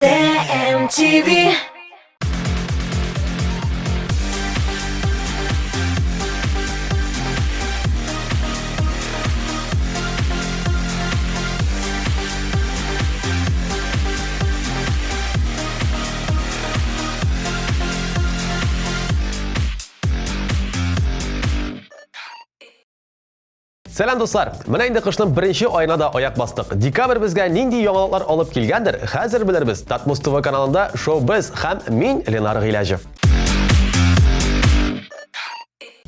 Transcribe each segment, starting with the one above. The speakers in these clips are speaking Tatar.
TMTV. Сәлам, дуслар! Менә инде кышның беренче аена да аяк бастык. Декабрь безгә нинди яңалыклар алып килгәндер, хәзер белербез. Татмус ТВ каналында шоу без һәм мин Ленар Гыйләҗев.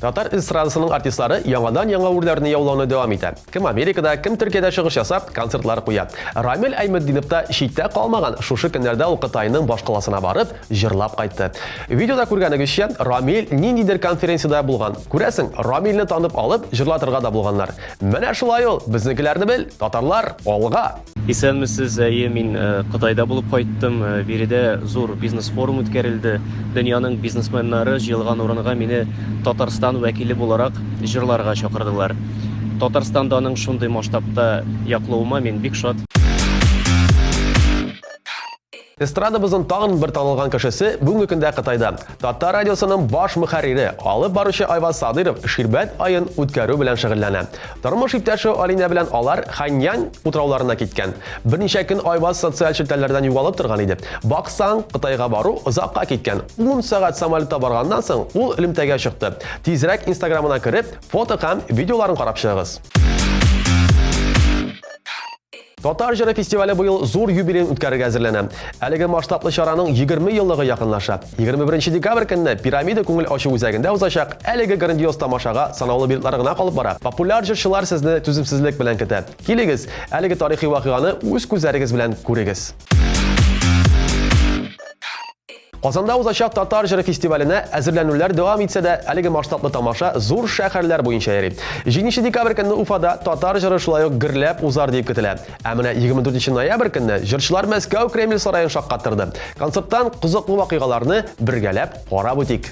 Татар эстрадасының артистлары яңадан-яңа үрләрне яулауны дәвам итә. Кем Америкада, кем Төркиядә чыгыш ясап, концертлар куя. Рамил Әйметдинов та читтә калмаган, шушы көннәрдә ул Кытайның башкаласына барып, җырлап кайтты. Видеода күргәнегезчә, Рамил ниндидер конференциядә булган. Күрәсең, Рамилне танып алып, җырлатырга да булганнар. Менә шулай ул, безнекеләрне бел, татарлар, алга! Исәнмесез, әйе, мин э, Кытайда булып кайттым. Э, биредә зур бизнес-форум үткәрелде. Дөньяның бизнесменнары җыелган урынга мине Татарстан вәкиле буларак җырларга чакырдылар. Татарстан данын шундый масштабта яклавыма мин бик шат. Эстрадабызның тагын бер танылган кешесе бүгенге көндә Кытайда. Татар радиосының баш мөхәррире, алып баручы Айваз Садыров ширбәт аен үткәрү белән шөгыльләнә. Тормыш иптәше Алинә белән алар Ханьян утрауларына киткән. Берничә көн Айваз социаль челтәрләрдән югалып торган иде. Баксаң, Кытайга бару озакка киткән. 10 сәгать самолетта барганнан соң ул элемтәгә чыкты. Тизрәк инстаграмына кереп, фото һәм видеоларын карап чыгыгыз. Татар җыры фестивале быел зур юбилеен үткәрергә әзерләнә. Әлеге масштаблы чараның 20 еллыгы якынлаша. 21 декабрь көнне Пирамида күңел ачу үзәгендә узачак әлеге грандиоз тамашага санаулы билетлар гына калып бара. Популяр җырчылар сезне түземсезлек белән көтә. Килегез, әлеге тарихи вакыйганы үз күзләрегез белән күрегез. Казанда узачак Татар җыры фестиваленә әзерләнүләр дәвам итсә дә, әлеге масштаблы тамаша зур шәһәрләр буенча йөри. 7 декабрь көнне Уфада Татар җыры шулай ук гөрләп узар дип көтелә. Ә менә 24 ноябрь көнне җырчылар Мәскәү Кремль сараен шаккаттырды. Концерттан кызыклы вакыйгаларны бергәләп карап үтик.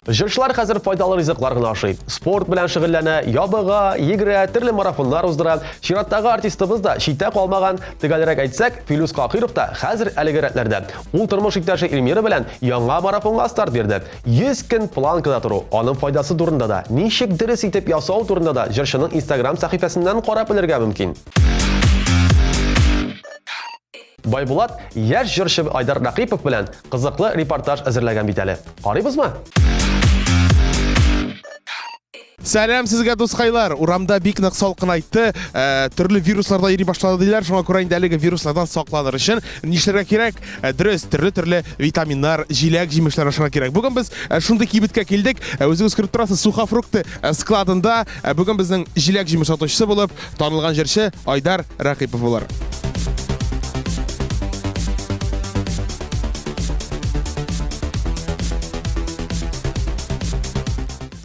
Җырчылар хәзер файдалы ризыклар гына ашый. Спорт белән шөгыльләнә, ябыга, йөгерә, төрле марафоннар уздыра. Чираттагы артистыбыз да читтә калмаган. Төгәлрәк әйтсәк, Филүс Каһиров та хәзер әлеге рәтләрдә. Ул тормыш иптәше Эльмира белән яңа марафонга старт бирде. 100 көн планкада тору, аның файдасы турында да, ничек дөрес итеп ясау турында да җырчының Инстаграм сәхифәсеннән карап белергә мөмкин. Байбулат яшь җырчы Айдар Рәкыйпов белән кызыклы репортаж әзерләгән бит әле. Карыйбызмы? Сәлам сезгә, дускайлар! Урамда бик нык салкынайтты, э, төрле вируслар да йөри башлады диләр. Шуңа күрә инде әлеге вируслардан сакланыр өчен нишләргә кирәк? Э, дөрес, төрле-төрле витаминнар, җиләк-җимешләр ашарга кирәк. Бүген без э, шундый кибеткә килдек. Үзегез күреп торасыз, сухофрукты складында бүген безнең җиләк-җимеш сатучысы булып танылган җырчы Айдар Рәкыйпов булыр.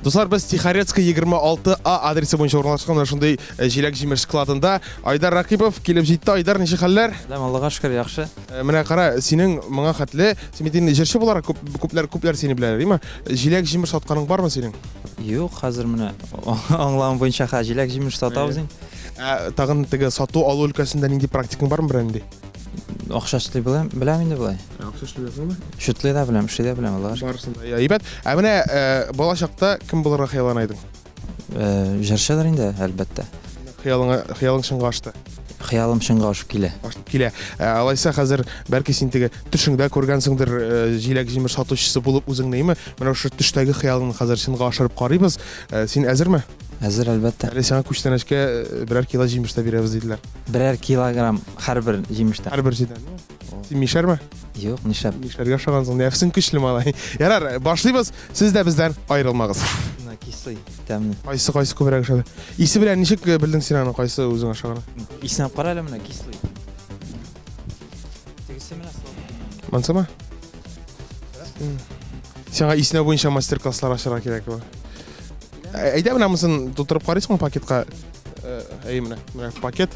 Дуслар, без Тихорецкая 26А адресы буенча урнашкан менә шундый э, җиләк-җимеш складында. Айдар Ракипов килеп җитте. Айдар, ничек хәлләр? Сәлам, Аллага шөкер, яхшы. Э, менә кара, синең моңа хәтле, син бит инде җырчы буларак күп, күпләр күпләр сине беләләр, димме? Җиләк-җимеш сатканың бармы синең? Юк, хәзер менә аңлавым буенча хә җиләк-җимеш сатабыз инде. Ә тагын теге сату-алу өлкәсендә нинди практикаң бармы берәр нинди? Акча эшли беләм, беләм инде болай. Акча эшли беләсеңме? Шутлый да беләм, эшли дә беләм, Аллага шөкер. Барысын да. Әйбәт. Ә менә э, бала чакта кем булырга хыяллана идең? Э, җырчыдыр инде, әлбәттә. Хыялыңа, хыялың чынга ашты. Хыялым чынга ашып килә. Ашып килә. Ә, алайса хәзер бәлки син теге төшеңдә күргәнсеңдер, э, җиләк-җимеш сатучысы булып үзеңне, име? Менә шушы төштәге хыялыңны хәзер чынга ашырып карыйбыз. Э, син әзерме? Әзер, әлбәттә. Әле сиңа күчтәнәчкә э, берәр кило җимеш тә бирәбез диделәр. Берәр килограмм һәрбер җимештән. Һәрбер җидән. Син мишәрме? Юк, нишләп? Мишәргә ошагансың. Нәфсең көчле малай. Ярар, башлыйбыз. Сез дә бездән аерылмагыз. Менә кислый, тәмле. Кайсы кайсы күбрәк ошады? Исе белән ничек э, белдең син аны кайсы үзең ошаганы? Иснәп кара әле менә кислый. Тегесе менә сладкий. Монсымы? Сиңа иснәү буенча мастер-класслар ачарга кирәк бу. Әйдә менә монысын тутырып карыйсыңмы пакетка? Әй, менә, менә пакет.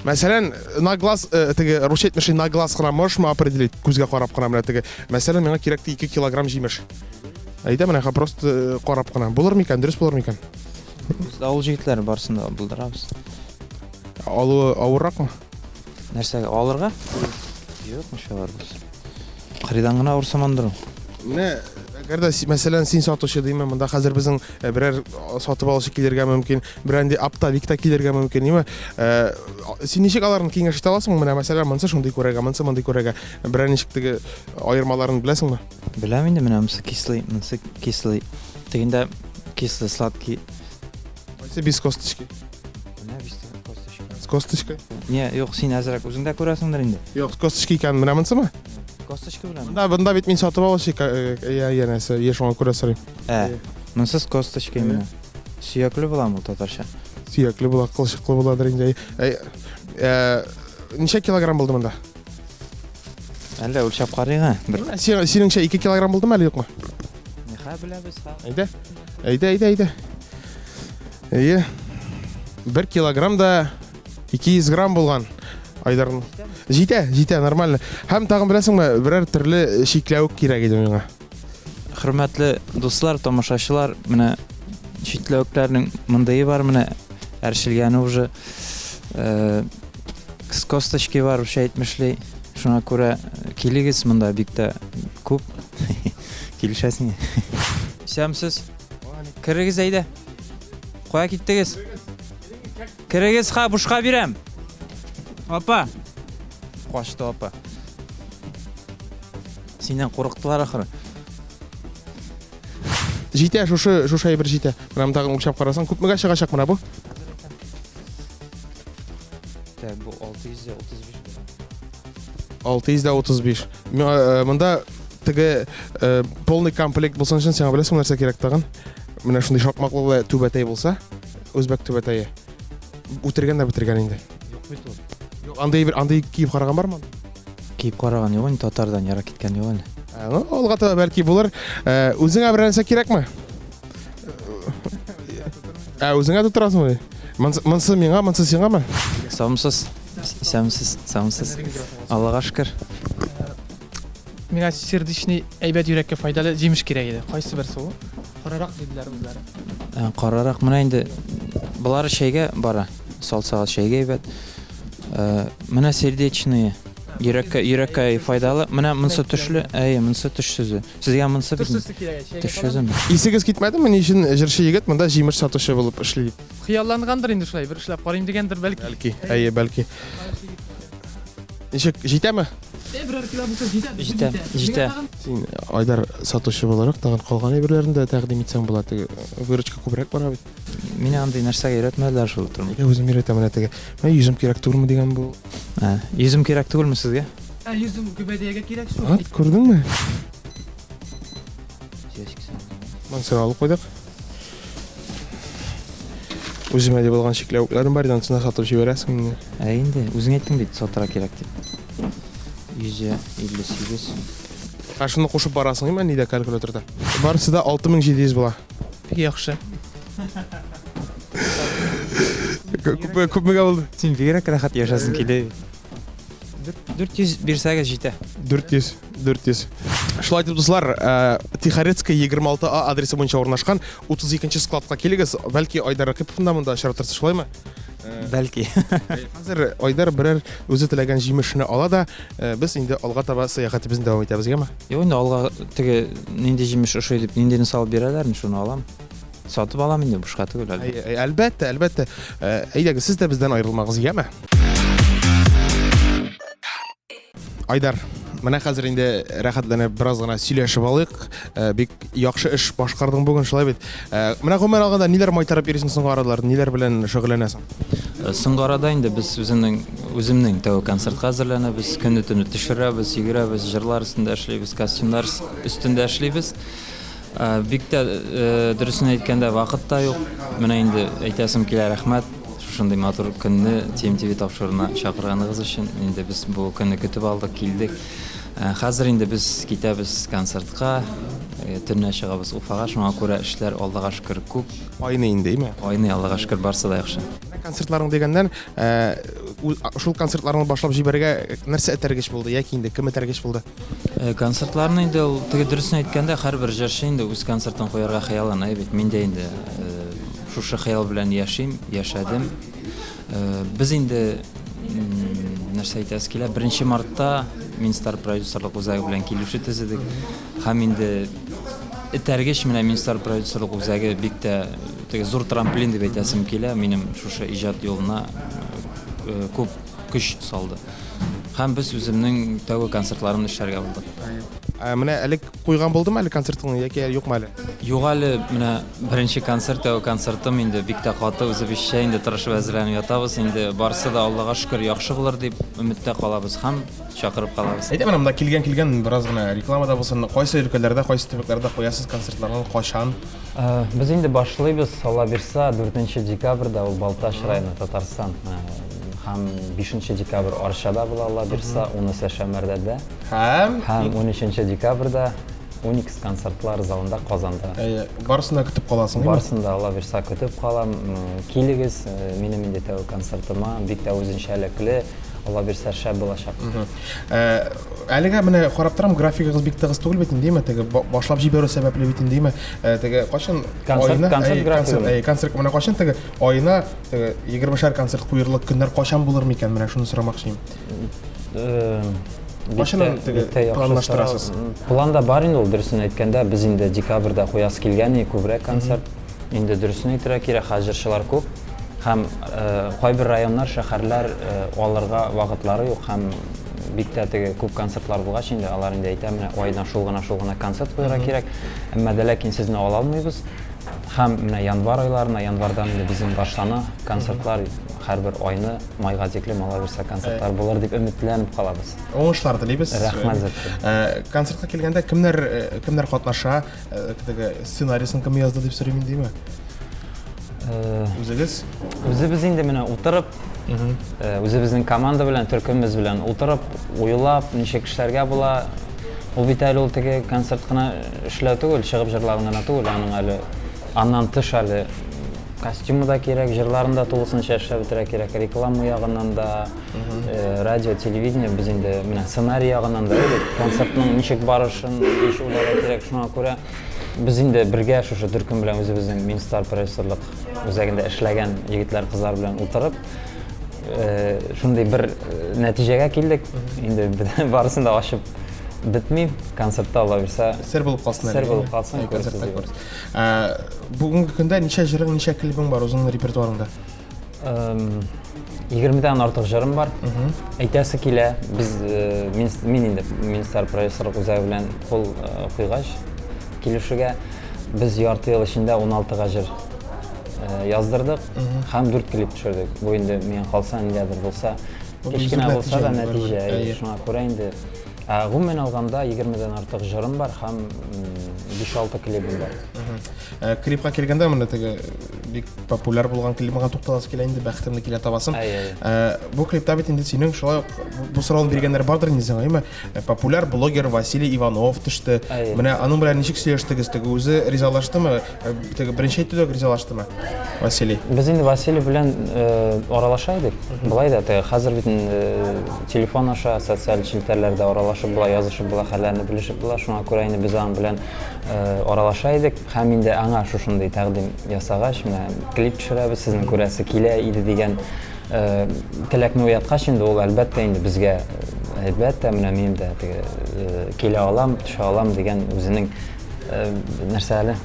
Мәсәлән, на глаз, э, теге русча әйтмешли, на глаз кына можешь определить, күзгә карап кына менә теге. Мәсәлән, миңа кирәк 2 килограмм җимеш. Әйдә менә просто э, карап кына. Булыр микән, дөрес булыр микән? Без авыл җегетләре барысын да булдырабыз. Алуы авырракмы? Нәрсәгә алырга? Юк, ничә бар без. Кырыйдан гына авырсамандыр ул. Менә әгәр дә мәсәлән син сатучы димме, монда хәзер безнең э, берәр э, сатып алучы килергә мөмкин, берәр оптовик та килергә мөмкин, димме? Э, син ничек аларны киңәш итә аласың? Менә мәсәлән, монысы шундый күрәгә, монысы мондый күрәгә. Берәр ничек теге аермаларын беләсеңме? Беләм инде, менә монысы кислый, монысы кислый. Тегендә кислый, сладкий. Кайсы без косточки? Менә без косточка. С косточкой? Не, юк, син әзрәк үзең дә күрәсеңдер инде. Юк, с косточки икән, менә монысымы? Косточка белән. Монда, монда бит мин сатып алучы, я, янәсе, я шуңа күрә сорыйм. Ә, монысы с косточкой менә. Сөякле буламы ул татарча? Сөякле була, кылчыклы буладыр инде. Әй, ә, ничә килограмм булды монда? Әллә үлчәп карыйк, ә? Бер. Синеңчә 2 килограмм булдымы әле юкмы? Нихә беләбез, ха. Әйдә. Әйдә, әйдә, әйдә. Әйе. 1 килограмм да 200 грамм булган. Айдарның. Җитә, җитә, нормально. Һәм тагын беләсеңме, берәр төрле чикләвек кирәк иде миңа. Хөрмәтле дуслар, тамашачылар, менә чикләвекләрнең мондые бар, менә әрчелгәне уже. Э, с косточки бар, русча әйтмешли. Шуңа күрә килегез, монда бик тә күп. Килешәсең. Исәнмесез. Керегез әйдә. Кая киттегез? Керегез, ха, бушка бирәм. Апа. Качты апа. Синнән курыктылар ахыры. Җитә, шушы, шушы әйбер җитә. Менә тагын үлчәп карасаң, күпмегә чыгачак менә бу? Так, бу 635 була. 635. Миңа э, монда теге э, полный комплект булсын өчен сиңа беләсеңме нәрсә кирәк тагын? Менә шундый шакмаклы түбәтәй булса, үзбәк түбәтәе. Үтергән дә бетергән инде. Юк бит ул. Юк, андый бер андый киеп караган бармы? Киеп караган юк инде, татардан ерак киткән юк әле. Ә, ну, алга таба бәлки булыр. Ә, үзеңә берәр нәрсә кирәкме? Ә, үзеңә тотырасыңмы? Монсы, монсы миңа, монсы сиңамы? Саумысыз. Исәнмесез, саумысыз. Аллага шөкер. Миңа сердечный әйбәт йөрәккә файдалы җимеш кирәк иде. Кайсы берсе ул? Карарак диделәр үзләре. Ә, Карарак менә инде болары чәйгә бара. Салсага чәйгә әйбәт. Ә, Менә сердечные йөрәккә йөрәккә файдалы. Менә монысы төшле, әйе, монысы төшсезе. Сезгә монысы бит Төшсесе кирәк, чәйгә төшсеземе? Исегез китмәдеме, ни өчен җырчы егет монда җимеш сатучы булып эшли дип? Хыяллангандыр инде шулай, бер эшләп карыйм дигәндер бәлки. Бәлки, әйе, бәлки. Ничек, җитәме? Э, берәр кило булса җитә. Җитә, җитә. Син, Айдар, сатучы буларак тагын калган әйберләрне дә тәкъдим итсәң була, теге выручка күбрәк бара бит. Мине андый нәрсәгә өйрәтмәделәр шул тормыш. Әйдә үзем өйрәтәм менә теге. Менә йөзем кирәк түгелме дигән бу. Ә, йөзем кирәк түгелме сезгә? Ә йөзем гөбәдиягә кирәк шул. Ат, күрдеңме? Монсын алып куйдык. Үземә дип алган чикләвекләрем бар иде, анысын да сатып җибәрәсең инде. Ә инде, үзең әйттең бит, сатырга кирәк дип. 158. Ә шуны кушып барасың име нидә калькуляторда? Барысы да 6700 була. Бик яхшы. Күпме күпмегә булды? Син бигрәк рәхәт яшәсең килә бит. 400 бирсәгез җитә. 400, 400. Шулай итеп, дуслар, э, Тихорецкая 26А адресы буенча урнашкан 32 складка килегез. Бәлки Айдар Рәкыйповны да монда очратырсыз, шулаймы? Бәлки. Хәзер Айдар берәр үзе теләгән җимешне ала да, э, без инде алга таба сәяхәтебезне дәвам итәбез, яме? Юк инде алга теге нинди җимеш ошый дип, ниндине салып бирәләр, мин шуны алам. Сатып алам инде, бушка түгел әлбәттә. Әй, Әлбәттә, әлбәттә. Э, Әйдәгез, сез дә бездән аерылмагыз, яме? Айдар, менә хәзер инде рәхәтләнеп бераз гына сөйләшеп алыйк. Э, Бик яхшы эш башкардың бүген, шулай бит. Э, Менә гомумән алганда ниләр майтарып йөрисең соңгы араларда, ниләр белән шөгыльләнәсең? Соңгы арада инде без үземнең үземнең тәүге концертка әзерләнәбез, көне төне төшерәбез, йөгерәбез, җырлар өстендә эшлибез, костюмнар өстендә эшлибез. Бик тә дөресен әйткәндә вакыт та юк. Менә инде әйтәсем килә, рәхмәт шушындый матур көнне TMTV тапшыруына чакырганыгыз өчен. Инде без бу көнне көтеп алдык, килдек. Хәзер инде без китәбез концертка, төнлә чыгабыз Уфага, шуңа күрә эшләр Аллага шөкер күп. Айны инде, әйме? Айны, Аллага шөкер, барысы да яхшы. Менә концертларың дигәннән, э, шул концертларны башлап җибәрергә нәрсә этәргеч булды яки инде кем этәргеч булды? Э, концертларны инде ул теге дөресен әйткәндә, һәрбер җырчы инде үз концертын куярга хыяллана бит. Мин дә инде э, шушы хыял белән яшим, яшәдем. Э, без инде нәрсә әйтәсе килә, 1 мартта Минстар продюсерлык үзәге белән килешү төзедек. Һәм инде этәргеч менә Минстар продюсерлык үзәге бик тә теге зур трамплин дип әйтәсем килә, минем шушы иҗат юлына э, күп көч салды. Һәм без үземнең тәүге концертларымны эшләргә булдык. Ә, менә әле куйган булдымы әле концертыңны яки әле юкмы әле? Юк әле, менә беренче концерт, тәүге концертым инде бик тә каты үзебезчә инде тырышып әзерләнеп ятабыз. Инде барысы да Аллага шөкер яхшы булыр дип өметтә калабыз һәм чакырып калабыз. Әйдә, менә монда килгән килгән бераз гына реклама да булсын. Кайсы өлкәләрдә, кайсы төбәкләрдә куясыз концертларны, кайчан? Э, без инде башлыйбыз, Алла бирса, 4 декабрьдә ул Балтач районы, Татарстан. Э, һәм 5 декабрь Арчада була, Алла бирса, унысы Шәмәрдәдә. Һәм Һәм 13 декабрьдә Уникс концертлар залында Казанда. Әйе, барысын да көтеп каласың, димме? Барысын да, Алла бирса, көтеп калам. Килегез, э, минем инде тәүге концертыма, бик тә үзенчәлекле. Алла бирсә, шәп булачак. Э, әлегә менә карап торам, графигыгыз бик тыгыз түгел бит инде, димме? Теге башлап җибәрү сәбәпле бит инде, димме? Э, теге кайчан концерт, концерт графигы. Концерт менә кайчан теге аена теге 20 концерт куерлык көннәр кайчан булыр микән? Менә шуны сорамакчы идем. Э, Кайчан теге планлаштырасыз? Планда бар инде ул, дөресен әйткәндә, без инде декабрьдә куясы килгән, күбрәк концерт. Инде дөресен әйтергә кирәк, хәзер җырчылар күп һәм кайбер районнар, шәһәрләр алырга вакытлары юк һәм бик тә теге күп концертлар булгач инде алар инде әйтә, менә айдан шул гына, шул гына концерт куярга кирәк, әмма дә ләкин сезне ала алмыйбыз. Һәм менә январь айларына, январьдан инде безнең башлана концертлар, һәрбер айны майга тиклем алла бирсә концертлар булыр дип өметләнеп калабыз. Уңышлар телибез. Рәхмәт зур. Концертка килгәндә кемнәр кемнәр катнаша? Э, теге сценарийсын кем язды дип сорыйм инде, димме? Э, Үзегез? Үзебез инде менә утырып, э, үзебезнең команда белән, төркемебез белән утырып, уйлап, ничек эшләргә була. Ул бит әле ул теге концерт кына эшләү түгел, чыгып җырлау гына түгел, аның әле аннан тыш әле костюмы да кирәк, җырларын да тулысынча эшләп бетерә кирәк, реклама ягыннан да, Э, радио, телевидение без инде менә сценарий ягыннан да бит концертның ничек барышын еш уйларга кирәк, шуңа күрә без инде бергә шушы төркем белән үзебезнең Минстар продюсерлык үзәгендә эшләгән егетләр, кызлар белән утырып, э, шундый бер э, нәтиҗәгә килдек. Инде барысын да ачып бетми, концертта Алла бирсә. Сер булып калсын. Сер булып калсын, концертта күрерсез. Бүгенге көндә ничә җырың, ничә клибың бар үзеңнең репертуарыңда? Егермедән артык җырым бар. Әйтәсе килә, без э, мин, мин инде Минстар продюсерлык үзәге белән кул э, куйгач килешүгә без ярты ел эчендә 16-га җыр э, яздырдык һәм 4 клип төшердек. Бу инде миңа калса нидәдер булса, кечкенә булса да нәтиҗә. Шуңа күрә инде Ә гомумән алганда 20-дән артык җырым бар һәм 5-6 клибым бар. Ә, клипка килгәндә менә теге бик популяр булган клибыңа тукталасы килә инде, бәхетемне килә табасым. Ә, бу клипта бит инде синең шулай ук бу сорауны биргәннәр бардыр инде сиңа, әйме? Э, популяр блогер Василий Иванов төште. Менә аның белән ничек сөйләштегез? Теге үзе ризалаштымы? Э, теге беренче әйтүдә үк ризалаштымы Василий? Без инде Василий белән э, аралаша идек. Былай да теге хәзер бит телефон аша социаль челтәрләрдә аралашып була, язышып була, хәлләрне белешеп була. Шуңа күрә инде без аның белән аралаша идек. Һәм инде аңа шушындый тәкъдим ясагач, менә клип төшерәбез, сезне күрәсе килә иде дигән теләкне уяткач инде ул әлбәттә инде безгә әлбәттә менә минем дә теге килә алам, төшә алам дигән үзенең нәрсә әле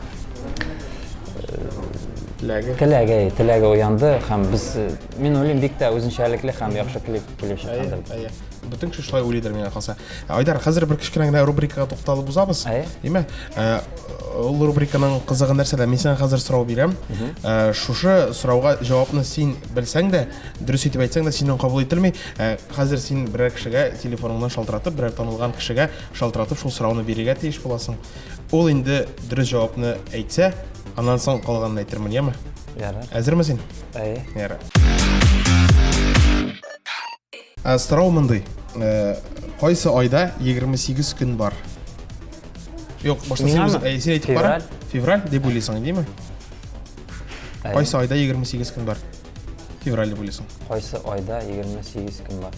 теләге теләге теләге уянды һәм без мин уйлыйм бик тә үзенчәлекле һәм яхшы клип килеп чыккандыр. Әйе, бөтен кеше шулай уйлыйдыр миңа калса. Айдар, хәзер бер кечкенә генә рубрикага тукталып узабыз. Димә, э, ул рубриканың кызыгы нәрсәдә? Мин сиңа хәзер сорау бирәм. Э, шушы сорауга җавапны син белсәң дә, дөрес итеп әйтсәң дә, синнән кабул ителми. Э, хәзер син берәр кешегә телефоныңнан шалтыратып, берәр танылган кешегә шалтыратып шул сорауны бирергә тиеш буласың. Ул инде дөрес җавапны әйтсә, аннан соң калганын әйтермен, яме? Ярар. Әзерме син? Әйе. Ярар. Ә, сорау мондый. Э, кайсы айда 28 көн бар? Юк, башта син Миңамы? үз- әй, син әйтеп кара. Февраль. Февраль дип уйлыйсың, димме? Әйе. Кайсы айда 28 көн бар? Февраль дип уйлыйсың. Кайсы айда 28 көн бар?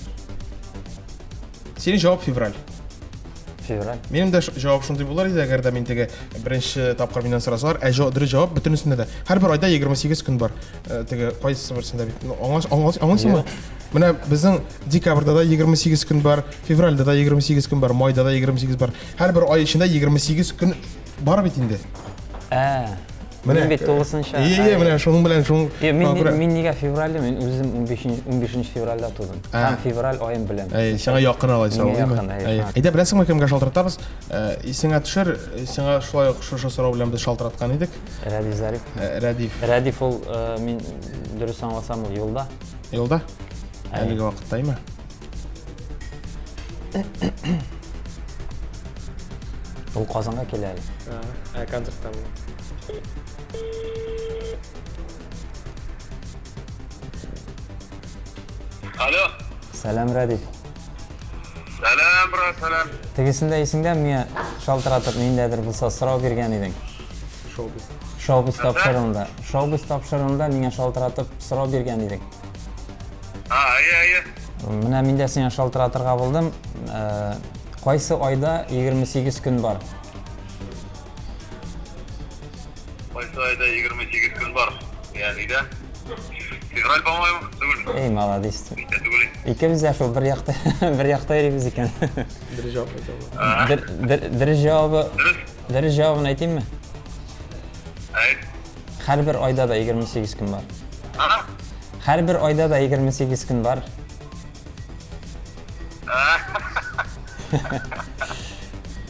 Синең җавап февраль. Февраль. Минем дә җавап шундый булыр иде, әгәр дә мин теге беренче тапкыр миннән сорасалар, ә дөрес җавап бөтенесендә дә. Һәрбер айда 28 көн бар. Э, теге кайсы берсендә бит. Ну, аңлайсыңмы? Менә безнең декабрьдә дә 28 көн бар, февральдә дә 28 көн бар, майда да 28 бар. Һәрбер ай эчендә 28 көн бар бит инде. Ә, Менә мин бит тулысынча. Ие, ие, менә шуның белән шуның. Мин мин нигә февральдә, мин үзем 15 15 февральдә тудым. Һәм февраль аен беләм. Әй, сиңа якын алайса, улыймы? Әйдә, беләсеңме кемгә шалтыратабыз? Э, исеңә төшер, сиңа шулай ук шушы сорау белән без шалтыраткан идек. Рәдиф Зариф. Э, Рәдиф. Рәдиф ул, э, мин дөрес аңласам, ул юлда. Юлда? Әлеге вакытта име? Ул Казанга килә әле. Ә концертта була. Алло. Сәлам, Рәдиф. Сәлам, брат, сәлам. Тегесендә исеңдә миңа шалтыратып ниндәдер булса сорау биргән идең. Шоу-биз. Шоу-биз тапшыруында. Шоу-биз тапшыруында миңа шалтыратып сорау биргән идең. А, әйе, әйе. Менә мин дә сиңа шалтыратырга булдым. Э, кайсы айда 28 көн бар? Кайсы айда 28 көн бар? Ягъни дә февраль, по-моему, түгел. Эй, молодец. Ничә түгел. Икебез дә шул бер якта, бер якта йөрибез икән. Дөрес җавап әйтә ала. Дер, дер, дөрес җавабы, Дөрес. дөрес җавабын әйтимме? Әйт. Һәрбер айда да 28 көн бар. А? Һәрбер айда да 28 көн бар.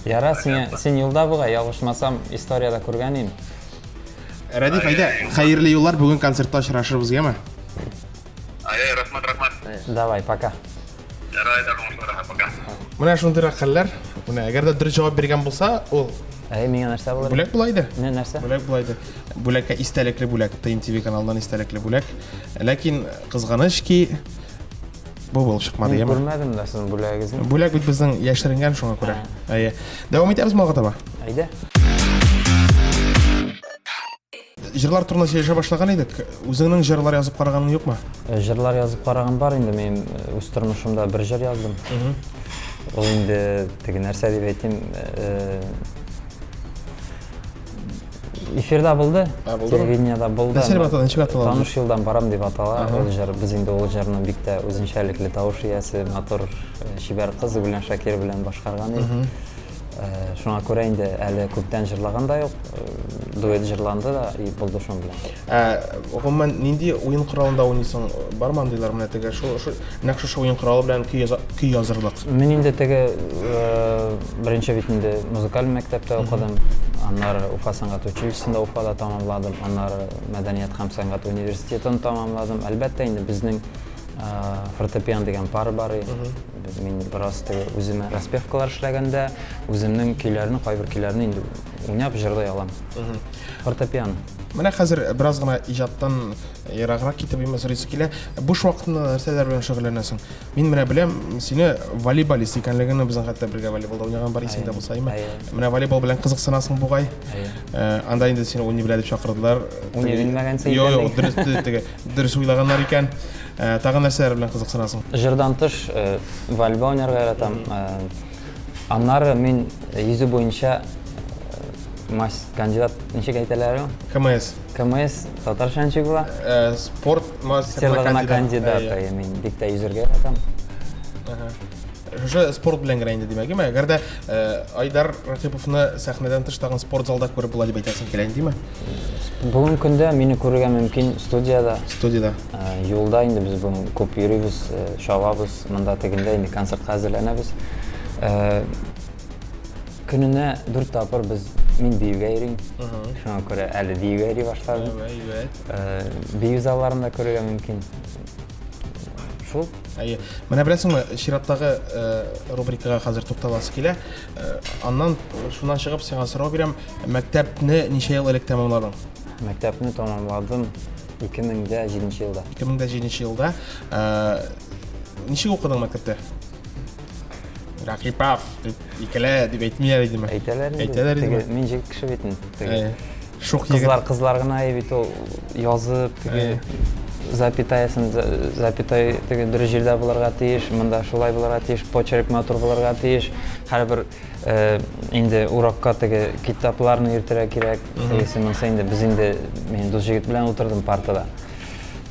Яра, син, син юлда бугай, ялгышмасам, историядә күргән идем. Рәдиф, әйдә, хәерле юллар, бүген концертта очрашырбыз, яме? Ай, рәхмәт, рәхмәт. Давай, пока. Ярай, рәхмәт, пока. Менә шундыйрак хәлләр. Менә әгәр дә дөрес җавап биргән булса, ул Әй, миңа нәрсә булыр? Бүләк була иде. Не, нәрсә? Бүләк була иде. Бүләккә истәлекле бүләк, ТНТВ каналыннан истәлекле бүләк. Ләкин кызганыч ки, бу булып чыкмады, Мин яме. күрмәдем дә сезнең бүләгегезне. Бүләк бит безнең яшеренгән шуңа күрә. Әйе. Дәвам итәбез алга таба. Әйдә. Җырлар турында сөйләшә башлаган идек. Үзеңнең җырлар язып караганың юкмы? Э, җырлар язып караган бар инде. Мин э, үз тормышымда бер җыр яздым. Ул инде теге нәрсә дип әйтим, э, эфирда булды. Телевидениедә булды. Нәрсә дип атала, ничек атала? Таныш юлдан барам дип атала ул җыр. Без инде ул җырны бик тә үзенчәлекле тавыш иясе, матур, чибәр кыз Гүлән Шакир белән башкарган идек. Э, шуңа күрә инде әле күптән җырлаган да юк. Э, дуэт җырланды да и булды шуның белән. Ә, гомумән нинди уен коралында уйныйсың? Бармы андыйлар менә теге шул шул нәкъ шушы уен коралы белән көй яза, көй язырлык? Мин инде теге э, беренче бит инде музыкаль мәктәптә укыдым. Аннары Уфа сәнгать училищесында Уфада тәмамладым. Аннары мәдәният һәм сәнгать университетын тәмамладым. Әлбәттә инде безнең фортепиано дигән пар бар. Мин бераз теге үземә распевкалар эшләгәндә, үземнең көйләрне, кайбер көйләрне инде уйнап җырлый алам. Фортепиано. Менә хәзер бераз гына иҗаттан ераграк китеп имә сорыйсы килә. Буш вакытында нәрсәләр белән шөгыльләнәсең? Мин менә беләм, сине волейболист икәнлегеңне, безнең хәтта бергә волейболда уйнаган бар исеңдә булса, әйме? Менә волейбол белән кызыксынасың бугай. Э, анда инде сине уйный белә дип чакырдылар. Уйный белмәгәнсең икән. Юк, юк, дөрес, теге, дөрес уйлаганнар икән. Э, тагын нәрсәләр белән кызыксынасың? Җырдан тыш, э, волейбол уйнарга яратам. Э, аннары мин йөзү буенча мастер кандидат ничек әйтәләр ул? КМС. КМС татарча ничек була? Спорт мастерлыгына кандидат. Мин бик тә йөзәргә яратам. Шушы спорт белән генә инде димәк, әгәр дә Айдар Рәкыйповны сәхнәдән тыш тагын спорт залда күреп була дип әйтәсең килә инде, димә? Бүгенге көндә мине күрергә мөмкин студиядә. Студиядә. Юлда инде без бүген күп йөрибез, чабабыз, монда тегендә инде концертка әзерләнәбез. Көненә 4 тапкыр без мин биюгә йөрим. Шуңа күрә әле биюгә йөри башладым. Бию залларында күрергә мөмкин. Шул. Әйе. Менә беләсеңме, чираттагы рубрикага хәзер тукталасы килә. Аннан шуннан чыгып сиңа сорау бирәм. Мәктәпне ничә ел элек тәмамладың? Мәктәпне тәмамладым 2007 елда. 2007 елда. Ничек укыдың мәктәптә? Рәкыйпов дип икелә дип әйтмиләр идеме? Әйтәләр инде. Әйтәләр идеме? Мин җегет кеше бит инде. Шук егет. Кызлар, кызлар гына бит ул язып теге. запятаясын, запятой теге дөрес җирдә булырга тиеш, монда шулай булырга тиеш, почерк матур булырга тиеш. Һәрбер э, инде урокка теге китапларны йөртергә кирәк. Тегесе монысы инде без инде мин дус җегет белән утырдым партада.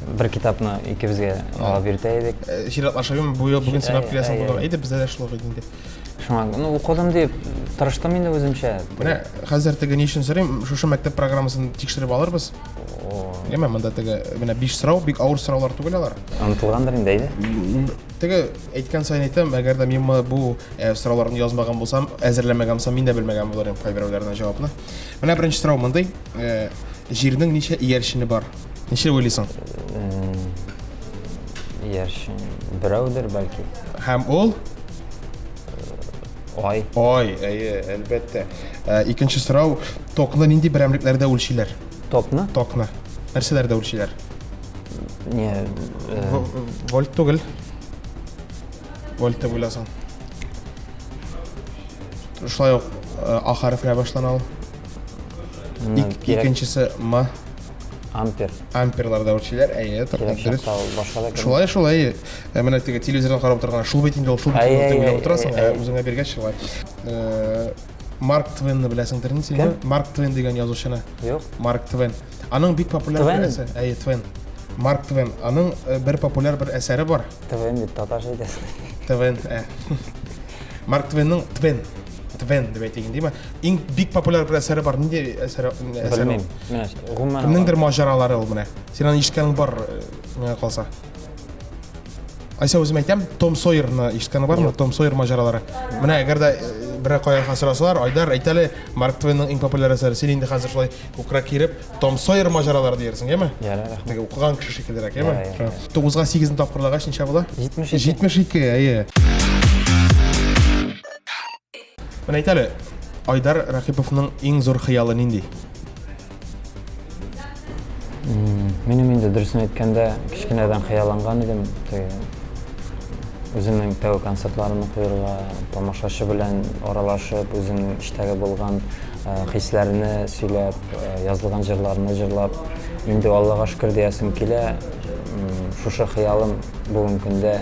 Бер китапны икебезгә алып йөртә идек. Э, чиратлашып, бу ел бүген сорап киләсең булган. Әйдә, бездә дә шулай инде. Шуңа, ну, укыдым дип тырыштым инде үземчә. Менә хәзер теге ни өчен сорыйм, шушы мәктәп программасын тикшереп алырбыз. Яме, монда теге менә 5 сорау, бик авыр сораулар түгел алар. Онытылгандыр инде, әйдә. Теге әйткән саен әйтәм, әгәр дә мин бу э, сорауларны язмаган булсам, әзерләмәгән булсам, мин дә белмәгән булыр идем кайберәүләренә җавапны. Менә беренче сорау мондый. Э, җирнең ничә иярчене бар? Ничә уйлыйсың? Иярчен берәүдер бәлки. Һәм ул Ай. Ай, әйе, әлбәттә. Э, икенче сорау, токны нинди берәмлекләрдә үлчиләр? Токны? Токны. Нәрсәләрдә үлчиләр? Не, э... Вольт түгел. Вольт дип уйласаң. Шулай ук э, А хәрефенә башлана ул. Икенчесе М. Ампер. Амперларда үлчиләр, әйе, дөрес. Шулай, шулай. Ә менә теге телевизордан карап утырган, шул бит инде ул, шул бит инде дип уйлап утырасың, ә үзеңә биргәч шулай. Э, Марк Твенны беләсеңдер инде син? Марк Твен дигән язучыны. Юк. Марк Твен. Аның бик популяр бер әсәре. Әйе, Твен. Марк Твен. Аның э, бер популяр бер әсәре бар. Твен дип татарча әйтәсең. Твен, ә. Марк Твенның Твен. Твен дип әйтик инде, Иң бик популяр бер әсәре бар. Нинди әсәре? Белмим. Менә гомумән. Кемнеңдер маҗаралары ул менә. Син аны ишеткәнең бар, э, миңа калса. Айса үзем әйтәм, Том Сойерны ишеткәнең бармы? Том Сойер маҗаралары. Менә әгәр дә э, берәр кая сорасалар, Айдар, әйт әле, Марк Твенның иң популяр әсәре. Син инде хәзер шулай күкрәк киереп, Том Сойер маҗаралары диярсең, яме? Ярар, рәхмәт. Теге укыган кеше шикеллерәк, яме? 9-га 8-не тапкырлагач ничә була? 72. 72, әйе. Менә әйт әле, Айдар Рәхиповның иң зур хыялы нинди? Минем инде дөресен әйткәндә, кечкенәдән хыялланган идем. Теге үземнең тәүге концертларымны куерга, тамашачы белән аралашып, үземнең эчтәге булган э, хисләрне сөйләп, э, язылган җырларны җырлап, инде Аллага шөкер диясем килә. Шушы хыялым бүгенге көндә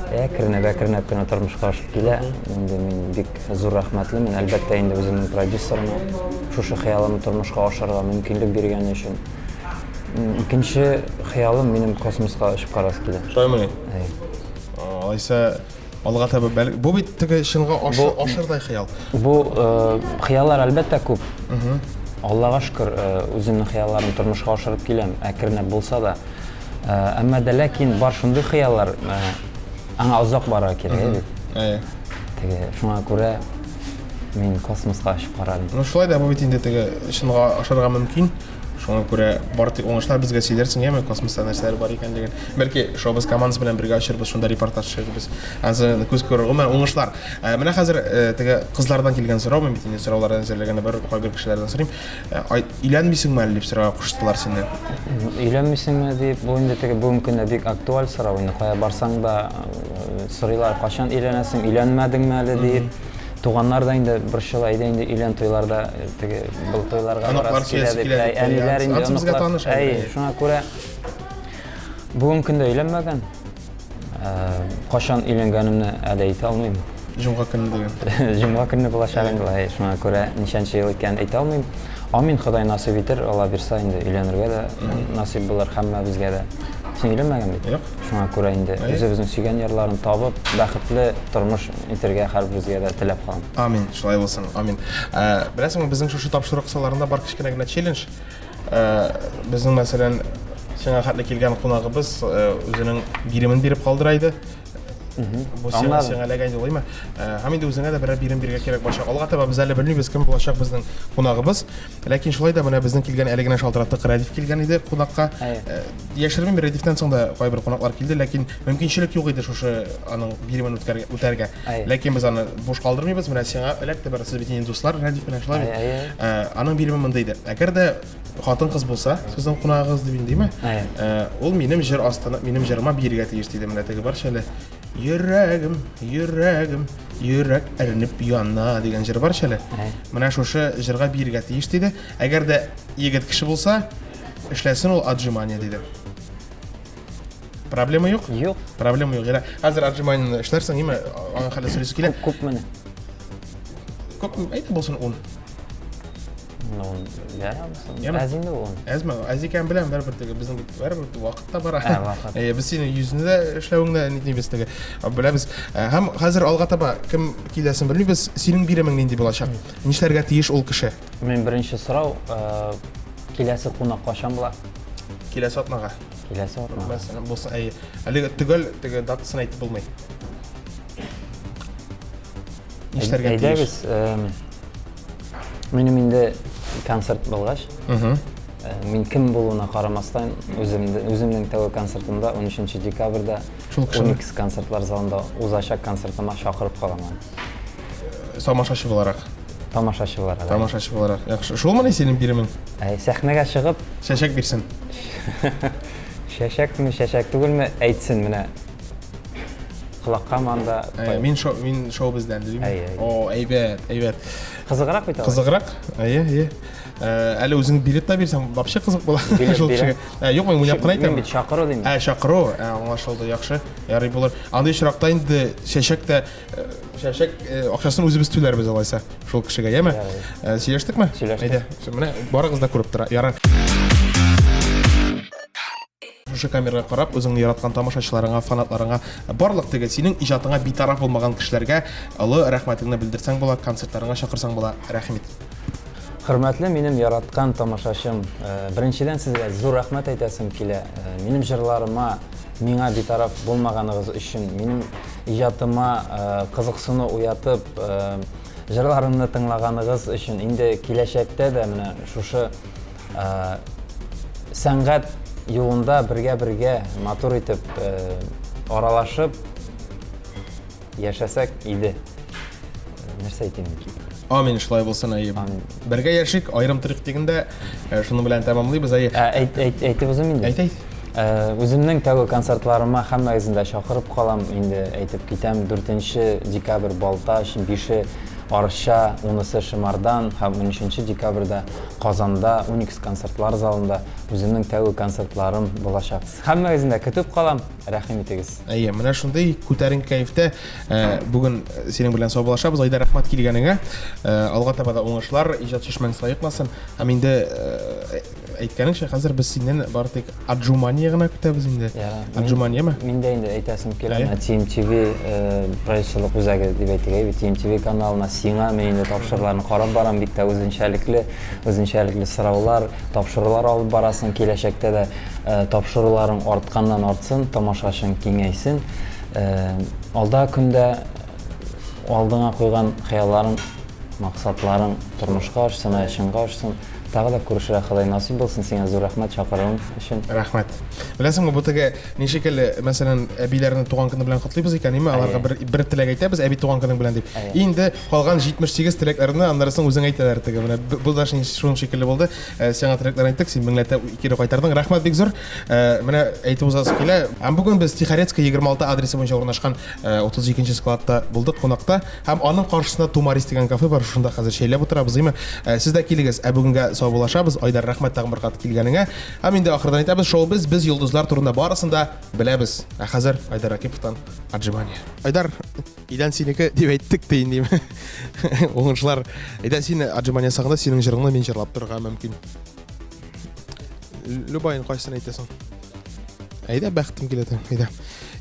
Әкренләп-әкренләп кенә тормышка ашып килә. Инде мин бик зур рәхмәтлемен. Әлбәттә, инде үземнең продюсерыма шушы хыялымны тормышка ашырырга мөмкинлек биргәне өчен. Икенче хыялым минем космоска очып карасы килә. Шулаймыни? Әй. Алайса алга таба бәл... Бу бит теге чынга ашы, ашырдай хыял. Бу э, хыяллар әлбәттә күп. Аллага шөкер, э, үземнең хыялларымны тормышка ашырып киләм, әкренләп булса да. Э, әмма дә ләкин бар шундый хыяллар, э, аңа озак барырга кирәк бит. Әйе. Теге шуңа күрә мин космоска очып карадым. Ну шулай да бу бит инде теге чынга ашарга мөмкин. Шуңа күрә бар тик уңышлар безгә сөйләрсең, яме космоста нәрсәләр бар икәнлеген. Бәлки шоубыз командасы белән бергә очырбыз, шунда репортаж төшерербез. Ансы күз күрер. Гомумән уңышлар. Э, менә хәзер теге кызлардан килгән сорау, мин бит инде сораулардан әзерләгәндә бер кайбер кешеләрдән сорыйм. Э, өйләнмисеңме әле дип сорауга куштылар сине. Өйләнмисеңме дип, бу инде теге бүгенге көндә бик актуаль сорау инде. Кая барсаң да э, сорыйлар, кайчан өйләнәсең, өйләнмәдеңме әле дип. Туганнар да инде борчыла, әйдә инде өйлән туйларда э, теге был туйларга барасы килә дип. Әниләр инде оныклар. Әй, шуңа күрә бүгенге көндә өйләнмәгән. Кайчан өйләнгәнемне әле әйтә алмыйм. Җомга көнне диген. Җомга көнне булачак инде ул, шуңа күрә ничәнче ел икәнен әйтә алмыйм. Амин, Ходай насыйп итер, Алла бирса инде өйләнергә дә насыйп булыр һәммәбезгә дә. Син өйләнмәгән бит? Юк. Шуңа күрә инде үзебезнең сөйгән ярларын табып, бәхетле тормыш итергә һәрберебезгә дә теләп калам. Амин, шулай булсын, амин. Беләсеңме, безнең шушы тапшыру кысаларында бар кечкенә генә челлендж. Э, безнең мәсәлән сиңа хәтле килгән кунагыбыз э, үзенең биремен биреп калдыра иде бу сиңа сиңа эләгә инде улыймы э, һәм инде үзеңә дә берәр бирем бирергә кирәк булачак алга таба без әле белмибез кем булачак безнең кунагыбыз ләкин шулай да менә безнең килгән әле генә шалтыраттык рәдиф килгән иде кунакка яшермим рәдифтән соң да кайбер кунаклар килде ләкин мөмкинчелек юк иде шушы аның биремен үтәргә ләкин без аны буш калдырмыйбыз менә сиңа эләкте бер сез бит инде дуслар рәдиф белән шулай бит аның биреме мондый иде әгәр дә хатын кыз булса сезнең кунагыгыз дип инде ул минем җыр астына минем җырыма биергә тиеш диде менә теге барча әле йөрәгем йөрәгем йөрәк әрнеп яна дигән җыр барча әле менә шушы җырга биергә тиеш диде әгәр дә егет кеше булса эшләсен ул отжимание диде. Проблема юк? Юк. Проблема юк. Ярар. Хәзер отжиманияне эшләрсең, име? Аңа хәле сөйлисе килә. Күп менә. Күп, әйдә булсын 10. Ну, ярар булсын. Әз инде ул. Әзме? Әз икәнен беләм, барыбер теге безнең бит барыбер вакыт та бара. Ә, вакыт. Әйе, без синең йөзне дә эшләвеңне нитмибез теге. Беләбез. Һәм хәзер алга таба кем киләсен белмибез. Синең биремең нинди булачак? Нишләргә тиеш ул кеше? Мин беренче сорау, киләсе кунак кайчан була? Киләсе атнага. Киләсе атнага. Мәсәлән, булсын, әйе. Әлеге төгәл теге датасын әйтеп булмый. Нишләргә тиеш? Әйдәгез, минем инде концерт булгач, мин кем булуына карамастан, үземнең тәүге концертымда 13 декабрьдә Уникс концертлар залында узачак концертыма чакырып калам аны. Тамашачы буларак. Тамашачы буларак. Тамашачы буларак. Яхшы. Шулмыни синең биремең? Әй, сәхнәгә чыгып, чәчәк бирсен. Чәчәкме, чәчәк түгелме, әйтсен менә. Колакка манда. Ә, мин шоу, мин шоу бездән дим. О, әйбәт, әйбәт. Кызыграк бит алай. Кызыграк? Әйе, әйе. Ә, әле үзең билет та бирсәң, вообще кызык була. Шул кешегә. Ә, юк, мин уйнап кына әйтәм. Мин бит чакыру дим. Ә, чакыру, ә, аңлашылды, яхшы. Ярый булыр. Андый очракта инде чәчәк тә чәчәк акчасын үзебез түләрбез алайса шул кешегә, яме? Сөйләштекме? Сөйләштек. Әйдә, менә барыгыз да күреп тора. Ярар. Шушы камерага карап, үзеңне яраткан тамашачыларыңа, фанатларыңа, барлык теге синең иҗатыңа битараф булмаган кешеләргә олы рәхмәтеңне белдерсәң була, концертларыңа чакырсаң була. Рәхим ит. Хөрмәтле минем яраткан тамашачым, беренчедән сезгә зур рәхмәт әйтәсем килә. Минем җырларыма, миңа битараф булмаганыгыз өчен, минем иҗатыма кызыксыну уятып, җырларымны тыңлаганыгыз өчен, инде киләчәктә дә менә шушы сәнгать юлында бергә-бергә матур итеп аралашып яшәсәк иде. Нәрсә әйтим? Амин, шулай булсын, әйе. Амин. Бергә яшик, аерым торыйк дигәндә, шуның белән тәмамлыйбыз, әйе. Ә, әйт, әйт, әйтеп узыйм инде. Әйт, әйт. Үземнең тәүге концертларыма һәммәгезне дә чакырып калам, инде әйтеп китәм. 4 декабрь Балтач, 5 Арча, 10 Шымардан һәм 13 декабрьдә Казанда Уникс концертлар залында үземнең тәүге концертларым булачак. Һәммәгезне дә көтеп калам, рәхим итегез. Әйе, менә шундый күтәренке кәефтә бүген синең белән саубуллашабыз. Айдар, рәхмәт килгәнеңә. Алга таба да уңышлар, иҗат чишмәң саекмасын. Һәм инде әйткәнеңчә, хәзер без синнән бары тик отжимание гына көтәбез инде. Отжиманиеме? Мин дә инде әйтәсем килә, менә TMTV продюсерлык үзәге дип әйтик, әйе, TMTV каналына сиңа мин инде тапшыруларны карап барам, бик тә үзенчәлекле, үзенчәлекле сораулар, тапшырулар алып барасың, киләчәктә дә тапшыруларың артканнан артсын, тамашачың киңәйсен. Алда көндә алдыңа куйган хыялларың, максатларың тормышка ашсын, чынга ашсын. Тагы да күрешергә Ходай насыйп булсын. Сиңа зур рәхмәт чакыруың өчен. Рәхмәт. Беләсеңме, бу теге ничек әле, мәсәлән, әбиләрне туган көне белән котлыйбыз икән, име, аларга бер бер теләк әйтәбез, әби туган көнең белән дип. Инде калган 78 теләкләрне аннары соң үзең әйтәләр теге. Менә бу да шуның шикелле булды. Сиңа теләкләр әйттек, син меңләтә кире кайтардың. Рәхмәт бик зур. Менә әйтеп узасы килә. Һәм бүген без Тихорецкая 26 адресы буенча урнашкан 32 нче складта булдык кунакта. Һәм аның каршысында Тумарис дигән кафе бар, шунда хәзер чәйләп утырабыз, әйме? Ә, сез дә килегез. Ә бүгенгә саубуллашабыз. Айдар, рәхмәт тагын бер кат килгәнеңә. Һәм инде ахырдан әйтәбез, шоу без, без йолдызлар турында барысын да беләбез. Ә хәзер Айдар Ракиповтан отжимание. Айдар, идән синеке дип әйттек тә инде. Уңышлар. Әйдә син отжимание ясаганда синең җырыңны мин җырлап торырга мөмкин. Любайын кайсысын әйтәсең? Әйдә, бәхетем килә, әйдә.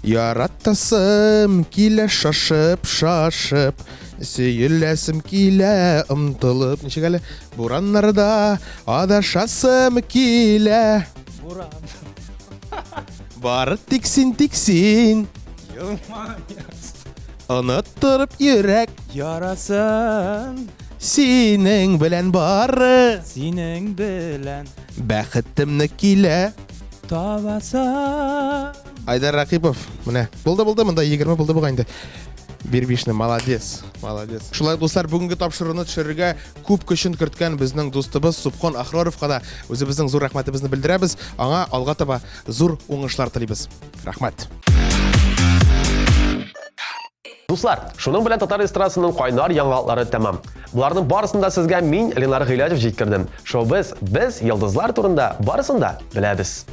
Яратасым килә шашып, шашып, сөеләсем килә омтылып. Ничек әле? Бураннарда адашасым килә. Буран. Бары тик син, тик син. Оныттырып йөрәк ярасын. Синең белән бары. Синең белән. Бәхетемне килә. Табасам. Айдар Ракипов, менә. Булды, булды, монда 20 булды бугай инде. Бир бишне, молодец, молодец. Шулай дуслар, бүгенге тапшыруны төшерергә күп көчен керткән безнең дустыбыз Субхон Ахроровка да үзебезнең зур рәхмәтебезне белдерәбез. Аңа алга таба зур уңышлар телибез. Рәхмәт. Дуслар, шуның белән татар эстрадасының кайнар яңалыклары тәмам. Боларның барысын да сезгә мин, Ленар Гыйләҗев җиткердем. Шоу-без, без йолдызлар турында барысын да беләбез.